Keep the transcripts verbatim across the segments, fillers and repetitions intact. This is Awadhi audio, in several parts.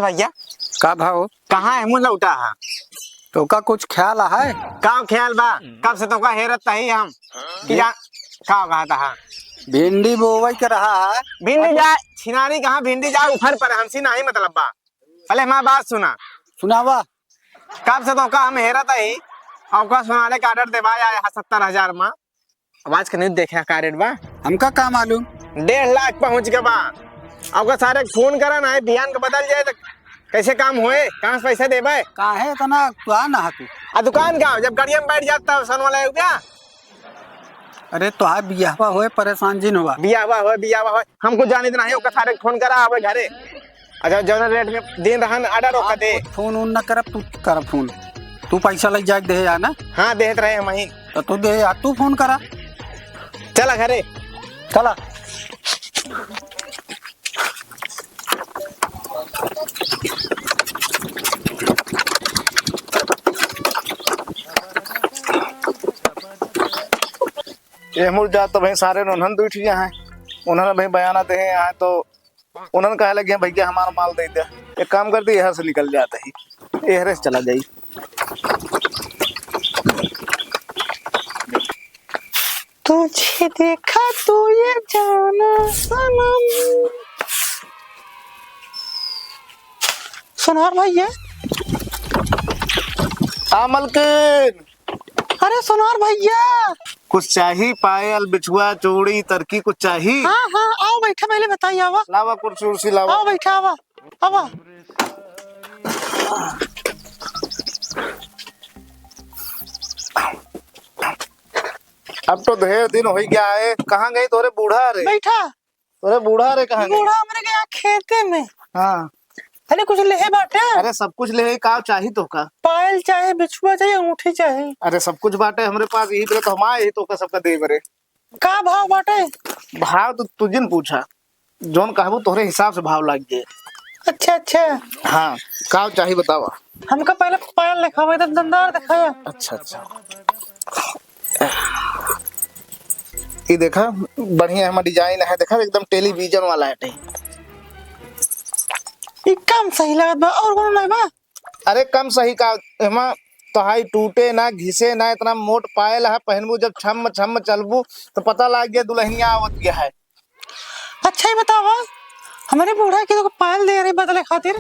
भैया, का भाव? कहाँ है मुँह लौटा है? तोका कुछ ख्याल है? का ख्याल बा? कब से तोका हेरत ही हम। कि जी। जा, का कहा था? भिंडी बोवई के रहा है। भिंडी जा, छिनारी कहाँ, भिंडी जा ऊपर पर, हमसे नहीं मतलब बा। पहले हमार बात सुना। सुनावा। कब से तोका हम हेरत ही, और का सोनारे का order देवा आया है सत्तर हजार मा। आवाज के नहीं देखे का रेट बा? हमका का मालूम? डेढ़ लाख पहुंच के बा। अब का सारे फोन करा ना, बिहान के बदल जाए तो कैसे काम होए? कहाँ से पैसा देबे? काहे इतना अकुआ ना तू? आ दुकान का, जब गाड़िया में बैठ जाता है, सन वाला है क्या? अरे तोहार बियाहवा होए, परेशान जिन हुआ। बियाहवा होए, बियाहवा होए, हमको जाने देना है, ओकर सारे फोन करा, आवे घरे। अच्छा, जौन रेट में दिन रहन, order ओका दे। फोन उन न करब, तू कर फोन। तू पैसा लग जाए दे यार ना। हाँ, देत रहे हम ही। तो तू दे यार, तू फोन करा। चला घरे। चला। ये मुड़ जा तो भाई सारे नोनहन दुइठिया हैं। उन्होंने भाई बयाना दे हैं यहाँ तो उन्होंने कहा लगे, "भैया हमारा माल दे दे।" एक काम कर दी, यहाँ से निकल जाते ही, एहरे से चला जाई। तुझे देखा तो ये जाना सनम। सोनार भैया। आ मलकिन। अरे सोनार भैया। कुछ चाही? पायल, बिछुआ, चूड़ी, तरकी कुछ चाही? हाँ, हाँ, आओ बैठा, पहले बताई, आवा। लावा कुर्सी उर्सी लावा। आओ बैठा, आवा, आवा। अब तो ढेर दिन होइ गया है, कहाँ गई तोरे बूढ़ा रे? बैठा। तोरे बूढ़ा रे कहाँ गई? बूढ़ा हमरे के यहाँ खेते में। हाँ। अरे कुछ लेहे बाटे? अरे सब कुछ लेहे, का चाही तोका? पायल चाही, बिछुआ चाही, अंगूठी चाही। अरे सब कुछ बाटे हमरे पास, यही बरे तो हम आए ही तोका सबका दे बरे। का भाव बाटे? भाव तो तू जिन पूछा, जौन कहबू तोहरे हिसाब से भाव लाग जाए। अच्छा, अच्छा। हाँ, का चाही बतावा? हमका पहले पायल देखावा, एकदम दमदार देखावा। अच्छा, अच्छा। ई देखा, बढ़िया हमार design है, देखा एकदम television वाला है। ई कम सही लागत बा, और कोनो नहीं बा? अरे कम सही का, एमा तोहाई टूटे ना, घिसे ना, इतना मोट पायल है, पहनबू जब छम छम चलबू तो पता लाग गया दुल्हनिया आवत गया है। अच्छा ही बतावा, हमरे बूढ़ा के तो पायल दे रही बदले खातिर।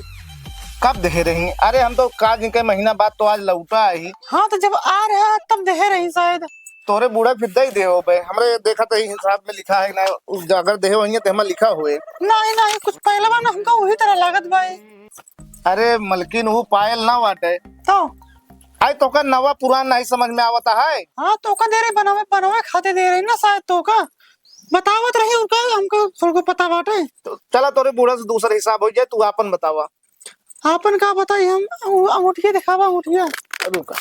कब दे रही? अरे हम तो काज के महीना बाद तो आज लौटा आई। हाँ तो जब आ रहा तब दे रही शायद। तोरे बूढ़ा फिर दे दे हो बे, हमरे देखा तो ही हिसाब में लिखा है ना, उ अगर दे हो तो हमें लिखा हुए। नहीं नहीं, कुछ पहले बा ना हमका वही तरह लागत भाई। अरे मलकिन, वो पायल ना बाटे। तो? आई तोका नवा पुरान नहीं समझ में आवता है। हाँ, तोका दे रही बनावे, बनावे खातिर दे रही ना शायद तोका। बतावत रही उनका, हमको थोड़ा पता बाटे। तो चला तोरे बूढ़ा से दूसरा हिसाब हो जाए, तू आपन बतावा। आपन का बताई हम, उ अंगूठिया देखावा, अंगूठिया। रुका।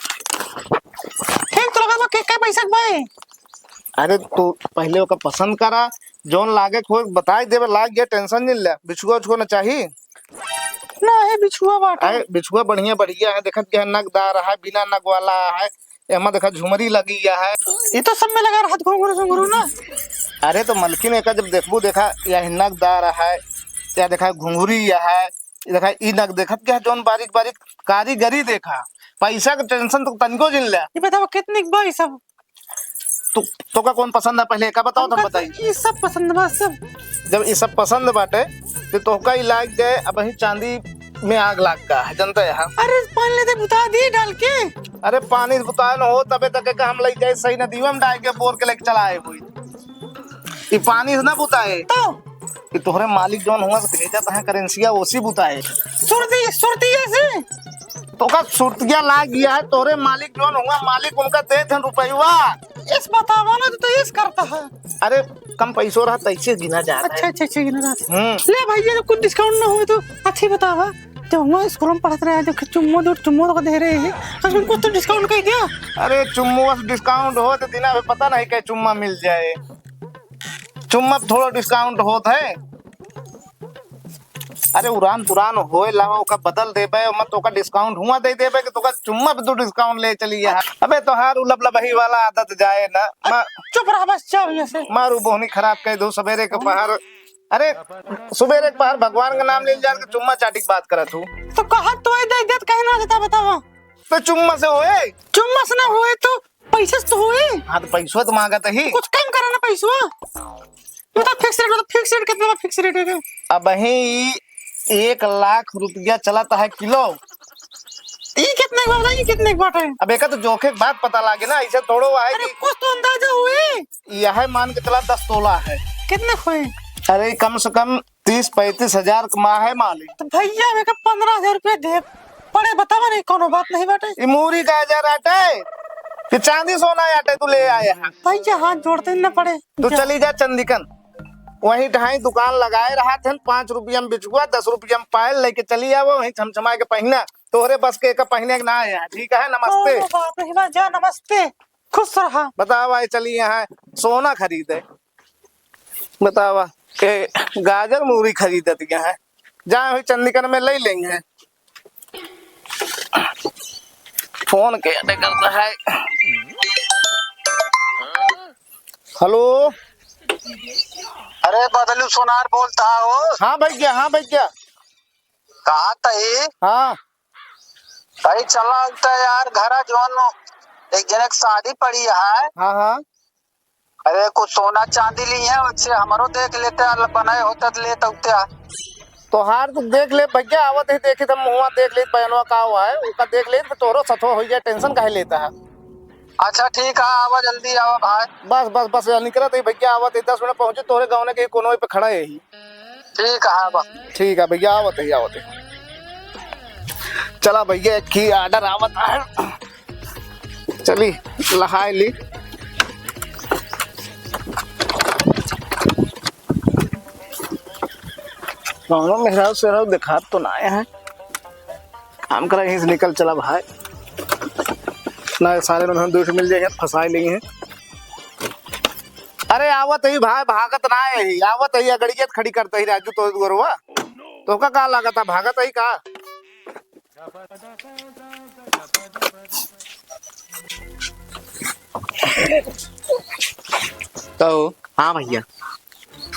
ठीक तो लगा बा, के, के पैसा के भाई? अरे तू पहले ओका पसंद करा, जौन लागे के होए बताई देबे, लाग गया tension नहीं ले, बिछुआ उछुआ ना चाही। ना है बिछुआ बाटे। अरे बिछुआ बढ़िया बढ़िया है, देखत के है नगदार है, बिना नग वाला है, एमा देखा झुमरी लगी है। ये तो सब में लगा रहत घुंघरू झुंघरू ना। अरे तो मलकिन एका जब देखबू देखा, या नगदार है, या देखा घुंघरी या है, ये देखा ई नग देखत के है जौन बारीक बारीक कारीगरी देखा, पैसा के tension तो तनिको जिन ले। ये बताओ कितने के बा ई सब? तो तोका कौन पसंद है पहले एका बताओ तो हम हमका बताई। तो ई सब पसंद बा सब। जब ई सब पसंद बाटे तो तोका ई लाग जाए अब ही चांदी में आग लाग का है, जनता है। अरे पानी लेते बुता दी डाल के। अरे पानी से बुता न हो तबे तक का हम ले जाए सही नदीवा में डाल के बोर के लेके चला आए कोई। ई पानी से ना बुताए। तो? ई तोहरे मालिक जौन हुआ से भेजत है करेंसिया ओसी बुताए। सुरती, सुरती ऐसे? तोका सुरतिया लाग गया है, तोहरे मालिक जौन हुआ मालिक उनका दे थे रुपयवा। इस बतावा ना तो, तो इस करता है। अरे कम पैसो रहा तो ऐसे गिना जाता अच्छा, है। अच्छा, अच्छा, गिना जाता है। हम्म। ले भाई, ये तो कुछ discount ना हो तो अच्छी बतावा। जब हम स्कूल में पढ़त रहे, जब चुम्मो दो चुम्मो तो दे रहे हैं, तो उनको तो discount कर दिया। अरे चुम्मो बस discount हो तो दिना में पता नहीं क्या चुम्मा मिल जाए। चुम्मा पे थोड़ा discount होत है। अरे उरान पुरान होए लावा ओका बदल देबे, मत ओका discount हुआ दे देबे कि तोका चुम्मा पे तू discount ले चली है। अबे तोहार उलब लबही वाला आदत जाए ना। मा- चुप रहा बस, जा भैया से। मारू बोहनी खराब कर दो सवेरे के पहाड़। अरे, सुबेरे एक बार भगवान का नाम ले जान के चुम्मा चाटी की बात करत हूँ। तो कहा तो ही दे देत, कहीं ना देता, बतावा। तो चुम्मा से होए? चुम्मा से ना होए तो पैसे से तो होए। हाँ, तो पैसवा तो मांगत ही। कुछ कम करा ना पैसवा। मतलब fix rate, मतलब fix rate कितना बा, fix rate है? अबहीं एक लाख रुपया चलत है किलो। ई कितने के बा, ई कितने के बाटे? अब एका तो जोखे के बाद पता लागे ना, ऐसे थोड़ो है अरे, कि कुछ तो अंदाजा हुई। यह मान के चला दस तोला है। कितने के हुई? अरे, कम से कम तीस पैंतीस हजार कमा है मालिक। तो भैया, मेरे को पन्द्रह हजार रुपया दे पड़े, बतावा नहीं, कोनो बात नहीं बाटे। ई मूरी का हजार आटे कि चांदी सोना आटे तू ले आए है? भैया, हाथ जोड़ते ही ना पड़े। तू जा। चली जा चंदिकन, वहीं ढाई दुकान लगाए रहा थे, पाँच रुपया में बिचुआ, दस रुपया में पायल लेके चली आवा, वहीं छमछमाए के पहिना, तोहरे बस के का पहिने के ना आया। ठीक है, नमस्ते। कोनो बात नहीं बा, जा नमस्ते, खुश रहा। बतावा, ये चली यहाँ सोना खरीदे, बतावा, के गाजर मूरी खरीदत यहाँ, जाए हुई चंदिकन में ले लेंगे। फोन के अटे करता है। हेलो। अरे बदलू सोनार बोलता हो? हाँ भैया, हाँ भैया। कहा तही? हाँ। तही चला उठता यार, घरा जौन एक जने के शादी पड़ी है। हाँ, हाँ। अरे कुछ सोना चांदी ली है, वैसे हमरो देख लेते, अल बनाए होते तो लेते उठते। तोहार तो देख ले भैया, आवत ही देखी त मुँहवा देख ले, बयनवा का हुआ है, ओका देख ले, तो तोहरो सथवा हो जाए, tension काहे लेता है? अच्छा ठीक है, आवा जल्दी आवा भाई। बस, बस, बस, निकलत ही भैया, आवत ही, दस मिनट पहुँची, तोहरे गाँव के कोनो पे खड़ा है ही। ठीक है, आवा। ठीक है भैया, आवत ही, आवत ही। चला भैया, एक ही order आवत है। चली, लहाय ली। कौनो मेहरारू सेहरारू देखात तो ना आए हैं। काम करा, यहीं से निकल चला भाई। ना सारे में हम दो ठो मिल जाए, फंसाए लेंगे। अरे आवत ही भाई, भागत ना आए ही, आवत ही, अगड़ियत खड़ी करता ही राजू तो गोरवा। तो का, का लागत है, भागत ही का? तो हाँ भैया।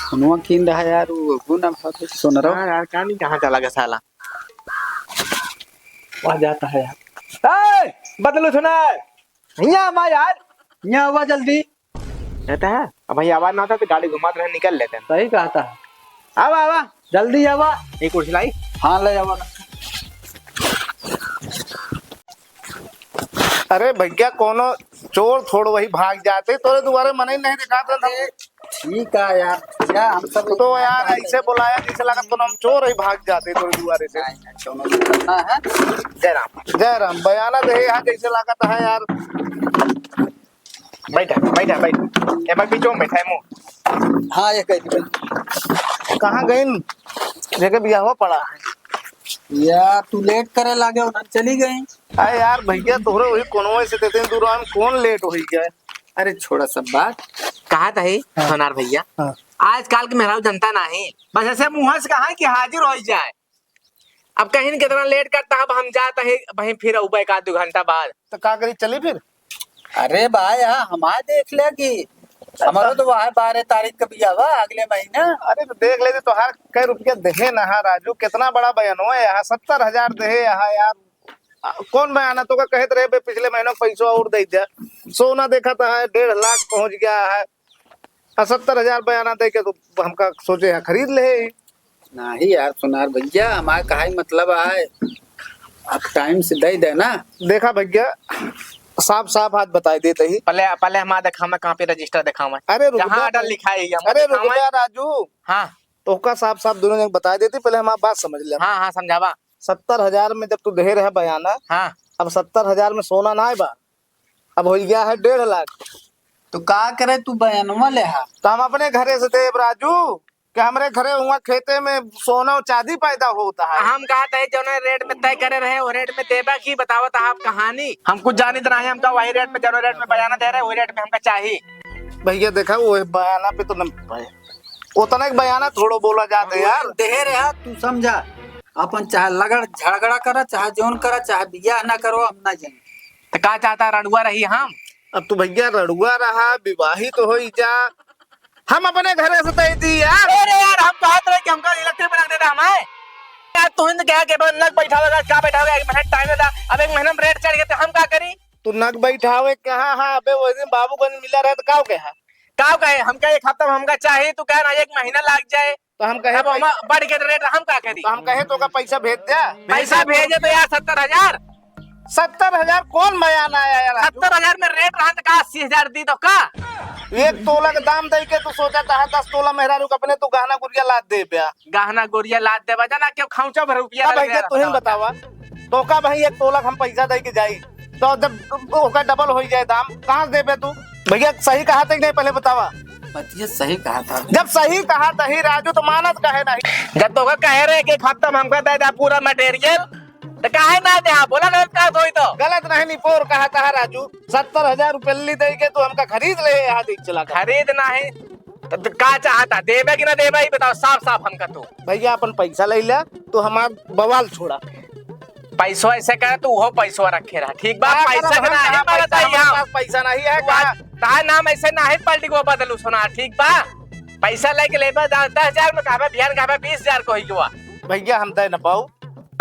फोनवा कीन रहा यार, वो गुना भाव सोनरा। हाँ यार, का नहीं, कहाँ चला गया साला? वह जाता है यार। ए, बदलू सुना, यहाँ आवा यार, यहाँ आवा जल्दी। रहता है। अब भाई आवाज ना आता तो गाड़ी घुमात रहे, निकल लेते हैं। सही कहता है। आवा, आवा, जल्दी आवा। एक कुर्सी लाई। हाँ, ले आवा। अरे भैया, कोनो चोर थोड़ वही भाग जाते, तोरे दुआरे मनई नहीं दिखात रहे। ठीक है यार, क्या हम सब तो यार ऐसे बुलाया जैसे लागत कोनो हम चोर ही भाग जाते तोरे दुआरे से। नहीं, नहीं, कोनो दिक्कत ना है। जय राम। जय राम। बयाना दे यहाँ जैसे लागत है यार। बैठा, बैठा, बैठा। ए भाई, बीचों में बैठा है मुँह। हाँ, ये कह दी। कहाँ गइन? जेके बियाहवा पड़ा है। यार, तू late करे लागे, उधर चली गई। अरे यार, भैया, तोहरे वही कोनवे से देते हैं, दूर हम कौन late होई गए? अरे, छोड़ा सब बात। कहा था ही, हाँ। सोनार भैया, हाँ। आजकल के मेहरारू जनता नाही, बस ऐसे मुँह से कहा कि हाजिर हो जाए। अब कहीं न कितना late करता, अब हम जाता है, वहीं फिर आऊबा एक आध दो घंटा बाद। तो का करी, चली फिर? अरे भाई, हाँ, हमारे देख ले कि हमारो तो वह बारह तारीख का बियाह बा, अगले महीना। अरे तो देख लेते, तोहार कै रुपया देहे ना हा राजू, कितना बड़ा बयान हो यहाँ, सत्तर हजार देहे यहाँ यार। आ, कौन बयाना तो का कहत रहे बे, पिछले महीनों का पैसा और दे दिया, सोना देखा था है, डेढ़ लाख पहुँच गया है। आ, सत्तर हजार बयाना दे के तो हमका सोचे है खरीद ले। नहीं यार सोनार भैया, हमारे कहा ही मतलब आए, आप time से दे देना। देखा भैया, साफ साफ आज बताई देते ही। पहले, पहले हमारा दिखावा, कहाँ पे register दिखावा? अरे रुक जहाँ जा। Order लिखा है, हम अरे रुक दिखावा। जा राजू। हाँ। तो का साफ साफ दोनों जन बताई देते, पहले हमारी बात समझ ले। हाँ, हाँ, समझावा। सत्तर हजार में जब तू दे रहा बयाना, हाँ। अब सत्तर हजार में सोना ना बा, अब हो गया है डेढ़ लाख। तो का करे तू बयानवा ले हा? तो हम अपने घरे से देब राजू, कि हमरे घरे हुआ खेते में सोना और चांदी पैदा होता है। हम कहा था जौने rate में तय करे रहे, वो rate में देबा की बतावत आप कहानी। हम कुछ जानित नहीं, हम कहा वही rate में, जौने rate में बयाना दे रहे, वही rate में हमका चाहिए। भैया देखा, वो बयाना पे तो न, उतना एक बयाना थोड़ो बोला जाता है यार। देहे रहा, तू समझा, अपन चाहे लगड़ झगड़ा करा, चाहे जौन करा, चाहे बियाह ना करो, हम ना जाने। तो का चाहता, रड़ुआ रही हम? अब तू भैया रड़ुआ रहा, विवाहित होई जा, हम अपने घरे से दे दी यार। अरे यार, हम कहत रहे कि हमका इलेक्ट्रिक बना के दे दा हमारे। यार, तू हिंद क्या के नग बैठावेगा, का बैठावेगा, एक महीना टाइम दे दा। अब एक महीना में रेट चढ़ गया तो हम का करी? तू नग बैठावे कहा? हाँ, अबे वो दिन बाबूगंज मिला रहे तो का कहा? का कहे? हमका एक हफ्ता में हमका चाही, तू कहे ना एक महीना लाग जाए। तो हम कहे अब पैसा हम बढ़ के रेट हम का करी? तो हम कहे तो का पैसा भेज दे। पैसा भेजे तो यार सत्तर हजार। सत्तर हजार कौन बयान आया यार? सत्तर हजार में रेट रहा तो का अस्सी हजार दी तो का? एक तोला के दाम दे के तू सोचा था दस तोला मेहरारू के अपने तू गहना गुरिया लाद दे बे। गहना गुरिया लाद देबा, जाना क्यों खौचा भर रुपया अब लग भैया गया तू ही रहता। बतावा, तो का भाई एक तोला के हम पैसा दे के जाई, तो जब ओका डबल हो जाए दाम, कहाँ से देबे तू? भैया सही कहा था कि नहीं, पहले बतावा। बतिया सही कहा था। जब सही कहा तही राजू, तो मानत काहे नहीं? जब तो कहे रहे कि एक हफ्ता में हमका दे दे पूरा मटेरियल, तो काहे ना दे? हाँ, बोला गलत कहा तो ही तो। गलत नहीं, निपोर कहा था राजू, सत्तर हजार रुपये दे के तू हमका खरीद ले, यहाँ देख चला कर। खरीद नहीं, तो तू का चाहता, देबे कि ना देबे, ही बताओ साफ साफ हमका तू। भैया अपन पैसा ले ले, तू हमार बवाल छोड़ा। पैसो ऐसे करे, तू उहो पैसो रखे रहा, ठीक बा? का पैसा करब के हम, ना है, कहाँ पैसा, मांगता ही हमारे हम। पास पैसा नहीं है, तू का? आज तार नाम ऐसे ना है, पलटी को बदलू सोना, ठीक बा? पैसा लेके लेबे द-, दस हजार में कहबे, बिहान कहबे बीस हजार को ही हुआ। भैया हम दे न पाऊ,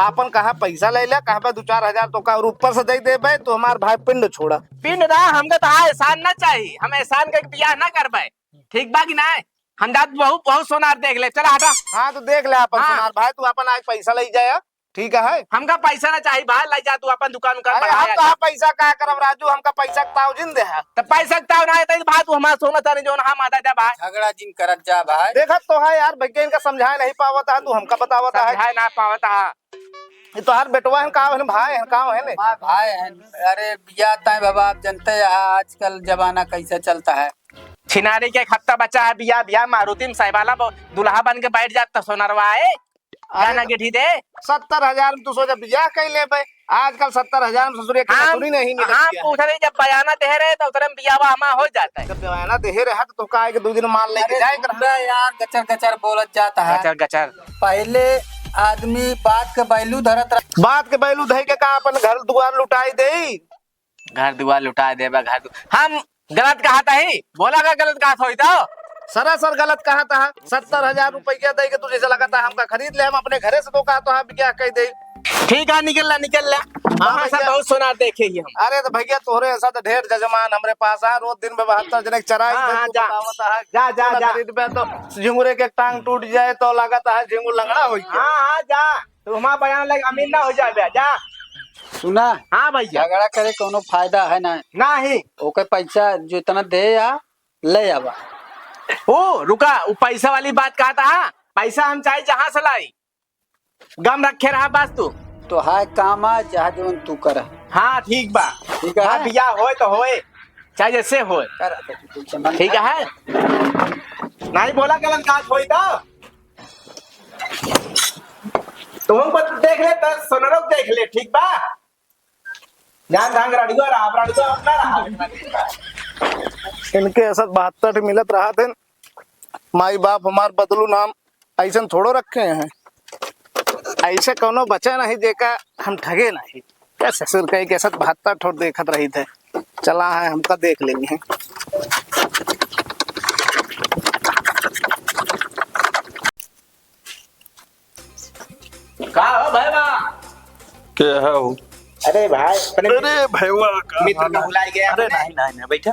आपन कहा पैसा ले ले, कहबे दो चार हजार तो का और ऊपर से दे देबे, तो हमार भाई पिंड छोड़ा। पिंड ना, हमका तो हाँ एहसान ना चाहिए, हम एहसान के बियाह ना करबे, ठीक बा कि ना? हम जात बहुत, बहुत सोनार देख ले, चला हटा। हाँ तो देख ले आपन हाँ। सोनार भाई, तू आपन आज पैसा ले जाए, ठीक है? हमका पैसा ना चाहिए भाई, ले जा तू अपन दुकान उकान अरे बढ़ाया हम तो जा। हाँ पैसा का करब राजू, हमका पैसा के ताव जिन दे है। तो पैसा के ताव ना है, तो भाई तू हमारा सोना चांदी जो ना हम आदा दे भाई। झगड़ा जिन करत जा भाई। देखत तो है यार, भैया इनका समझाए नहीं पावत है, तू हमका बतावत है। समझाए ना पावत है। ये तो हर बेटवा है, का है भाई है, का है ने? हाँ, भाई है। अरे बिया ताई बाबा, आप जानते हैं आजकल जमाना कैसे चलता है। छिनारी के एक हफ्ता बचा है, बिया, बिया मारुति में साहिबाला ब-, दुल्हा बन के बैठ जात तो सोनरवा है। अरे गाना तो गिठी दे। सत्तर हजार में तू सोचा बियाह कई लेबे, आजकल सत्तर हजार में ससुरिया के हम, ससुरी नहीं मिलत हम बियाह। पूछ रहे, जब बयाना दे रहे तो उतरे में बियाहवा हमार हो जाता है। जब बयाना दे रहे तो, तो काहे के दो दिन माल लेके अरे जाए के रहा? सुन रहा यार, गचर गचर बोलत जाता है। गचर गचर। पहले आदमी बात के बैलू धरत रह। बात के बैलू धई के का अपन घर दुआर लुटाई देई? घर दुआर लुटाई देबा, घर दु-, हम गलत कहत ही, बोला का गलत कहत होई तो? सरासर गलत कहत है। सत्तर हजार रुपया दे के तू जैसे लगत है हमका खरीद ले, हम अपने घरे से तो कहत है बियाह कई दे। ठीक है, निकल ला, निकल ला। हाँ, हम ऐसा भैया। बहुत सोनार देखे ही हम। अरे तो भैया तोहरे ऐसा तो ढेर जजमान हमरे पास है, रोज दिन में बहत्तर जने के चराई हाँ, दे, हाँ, तू जा। बतावत है। जा, जा, सोना जा। खरीदबे तो झिंगुरे के टांग टूट जाए तो लगत है झिंगुर लंगड़ा होई। हाँ, हाँ, जा। तू हमार बयान लेके अमीर ना हो जाबे, जा। सुना? हाँ भैया। झगड़ा करे कौनो फायदा है ना। नाही। ओके पैसा जितना दे आ, ले आवा। ओ, रुका, वो पैसा वाली बात कहत हा, पैसा हम चाहे जहाँ से लाई, गम रखे रहा बस तू। तो हाय काम आ, चाहे जौन तू कर। हाँ, ठीक बा। ठीक है। हाँ, बियाह होए तो होए, चाहे जैसे होए। कर, तो तू चमन ठीक कर। है? नहीं बोला गलत बात होई तो। तुम बस देख ले, दस सोनरो देख ले, ठीक बा? जान धांग रड़ुआ रहा, रड़ुआ अपना रहा। इनके ऐसा बहत्तर मिलत रहा थे, माई बाप हमार बदलू नाम ऐसन थोड़ो रखे हैं। ऐसे कौनो बचा नहीं जेका हम ठगे नहीं। क्या ससुर कहे के ऐसा बहत्तर ठोर देखत रही थे। चला है, हमका देख लेंगे। का हो भाई बा? के हो? अरे भाई, अपने अरे भैया, का मित्र हाल का है? भुलाई गया अरे अपने। नहीं, नहीं, नहीं, बैठा।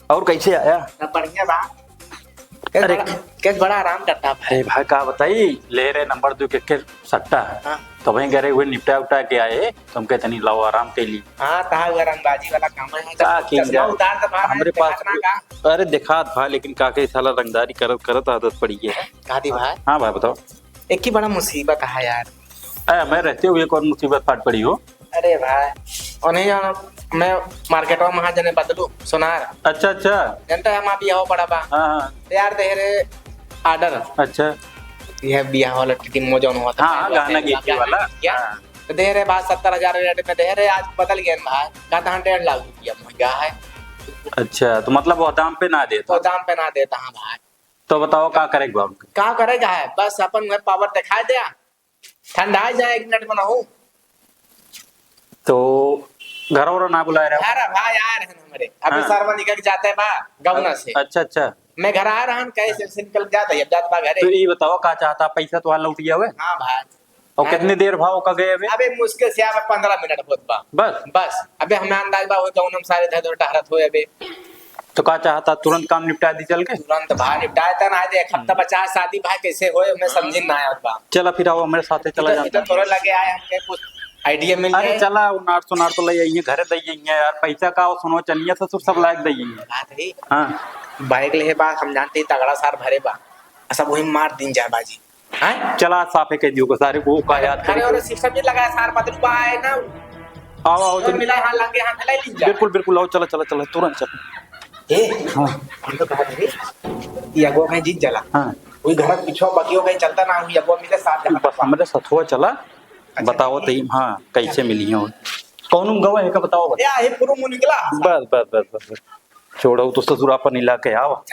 और कैसे आया? सब बढ़िया बा। केस अरे। बड़ा, केस बड़ा आराम करता भाई। अरे भाई, का बताई, ले रहे नंबर दो के, के सट्टा है। हाँ। तो वहीं गए हुए निपटा उपटा के आए, तो हम कहते नहीं, लाओ आराम के लिए। हाँ, तहा हुआ रंगबाजी वाला काम है। का चश्मा किंग उतार दे भाई, हमरे पास देखा ना का? अरे देखा था, लेकिन का के साला रंगदारी करत करत आदत पड़ी है। का दी भाई? हाँ भाई, बताओ। एक ही बड़ा मुसीबत है यार। अरे, मैं रहते हुए कौन मुसीबत फाट पड़ी हो? अरे भाई, उन्हें जानो, मैं मार्केटवा में जने बदलू, सोनार। अच्छा, अच्छा। जानते हैं, हम आप यहाँ पड़ा बा। हाँ, हाँ। तो यार, दे रहे order। अच्छा। यह बियाह वाला टीटी मोजन हुआ था, हाँ, हाँ, गाना गाना गीत वाला। गीत। हाँ। तो दे रहे भाई, सत्तर हजार रेट में दे रहे, आज बदल गए भाई, कहता हम डेढ़ लाख रुपया महंगा है। अच्छा, तो मतलब वो दाम पे ना देता? वो दाम पे ना देता, हाँ भाई। तो बताओ, का करे के बा? का करे का है, बस अपन में power दिखा दे, ठंडा जाए एक मिनट में ना हो। तो घर और ना बुलाए रहे? अरे भाई, आ रहे हैं हमारे, अभी हाँ। सरवा निकल के जाते हैं बा, गौना से। अच्छा, अच्छा। मैं घर आ रहन, कहे से, से निकल जात है, अब जात बा घरे। तो ई बतावा, का चाहता, पैसा तोहार लौट गया हवे? हाँ भाई। और हाँ। कितनी देर भा ओका गए अबे? अबे मुश्किल से अब पन्द्रह मिनट होत बा। बस? बस। अबे हमें अंदाज बा हो जौन हम सारे धर धर टहरत होए अबे। तो का चाहता, तुरंत काम निपटा दी चल के? तुरंत भाई निपटाए त ना, एक हफ्ता बचा है शादी भाई, कैसे होए, मैं समझी ना आवत बा। चला फिर आओ, हमरे साथे चला इधर, जाता। इधर तोरे लगे आए, हमके कुछ idea मिल अरे जाए। चला, वो नार सो नार तो ले आइए, घरे दे आइए यार, पैसा का, वो सुनो, चनिया ससुर सब लायक दे आइए। बात है। हाँ। Bike ले है बा, हम जानते ही तगड़ा सार भरे बा, सब वही मार दिन जाए बाजी। हैं? चला, साफे कह दियो को सारे को का याद अरे, करे। और सिस्टम भी लगा है, सार बदलू बा है ना। आओ, आओ, और चल। मिला, हाँ, लगे हाथ ले लीन जा। बिल्कुल, बिल्कुल, आओ, चला, चला, चला, तुरंत चल। ए, हाँ। हम तो कहा थे, ये अगुआ कहीं जीत जाला। हाँ। वही घर के पीछे बकियो कहीं चलता ना, वही अगुआ मिले साथ जाना। बस, हमरे सथुआ चला, अच्छा। बताओ तई, हाँ, कैसे मिली हो? कौन गवा है का बताओ बस। या, ये पूरा मुंह निकला। बस, बस, बस, बस, बस। छोड़ो तो ससुर अपन इलाके आओ।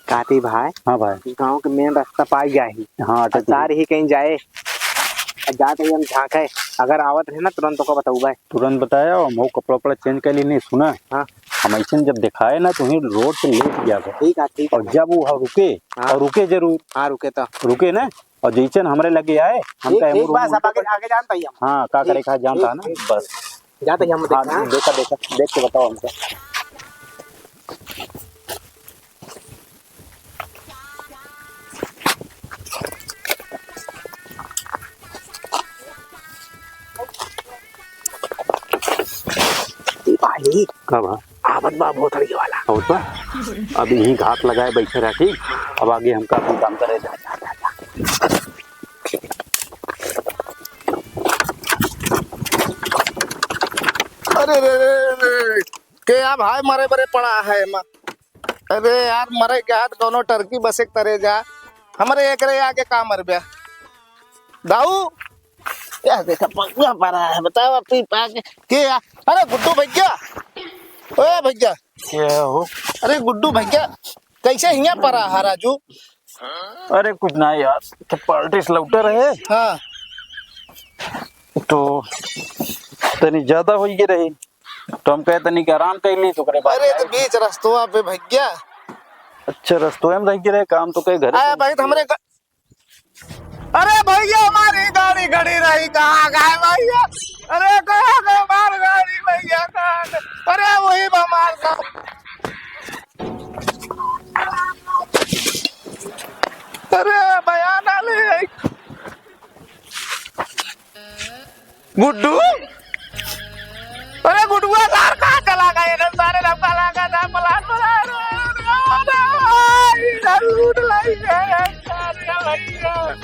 काती भाई। हाँ भाई। गाँव के main रास्ता पाई गया ही। हाँ, अच्छा, सार ही कहीं जाए। जात ही हम झांके। अगर आवत रहे ना, तुरंत ओका बताऊ भाई। तुरंत बताया, हम वो कपड़ा उपड़ा change कर ली, नहीं सुना। हाँ। हम ऐसे जब दिखाए ना, तो वहीं road से लेट गया था। ठीक है, ठीक है। और जब वो रुके, हाँ। और रुके जरूर। हाँ, रुके तो। रुके ना, और जैसे हमरे लगे आए, हम ठीक, कहे, ठीक, "मुड़, बस, मुड़ अब आगे, के आगे जानता ही हम। हाँ, का ठीक, करे, का जानता ठीक, है ना?" ठीक। बस। जाते ही हम हाँ, देखा, हाँ। देखा, देखा, देख के बताओ हमको। भाई, का बा? आवत बा भोथड़ी वाला। आवत बा? अब यहीं घात लगाए बैठे रह, ठीक? अब आगे हमका अपन काम करे, जा, जा, जा, जा। अरे रे रे रे, के या भाई मरे बरे पड़ा है एमा। अरे यार, मरे के हाथ दोनों टर्की बसे के तरे जा, हमरे एकरे आगे का मरब्या? दाऊ, या देखा पगला पड़ा है, बताओ, पी पा के, के या? अरे गुड्डू भैया, ओ भैया। क्या हो? अरे गुड्डू भैया, कैसे हियाँ पड़ा है राजू? अरे कुछ ना यार, तो पार्टी से लौटे रहे। हाँ। तो तनी ज्यादा हो गए रहे, तो हम कहे तनी के आराम कर ली, तो ओकरे बाद अरे तो जाए। बीच रस्तवा पे भैया। अच्छा, रस्तवा में रह गए रहे, काम तो कहे घर आया से भाई, तो हमरे ग-, अरे भैया, हमारी गाड़ी खड़ी रही, कहाँ गए भैया? अरे कहाँ गए हमार गाड़ी भैया, कहाँ गए? अरे वही बा हमार गाड़ी। अरे बयान आले है। गुड्डू, अरे गुड्डुआ सार कहाँ चला गए? इधर सारे लड़का लगा था, पलान, पलान, इधर लूट लाई है, सारे भैया।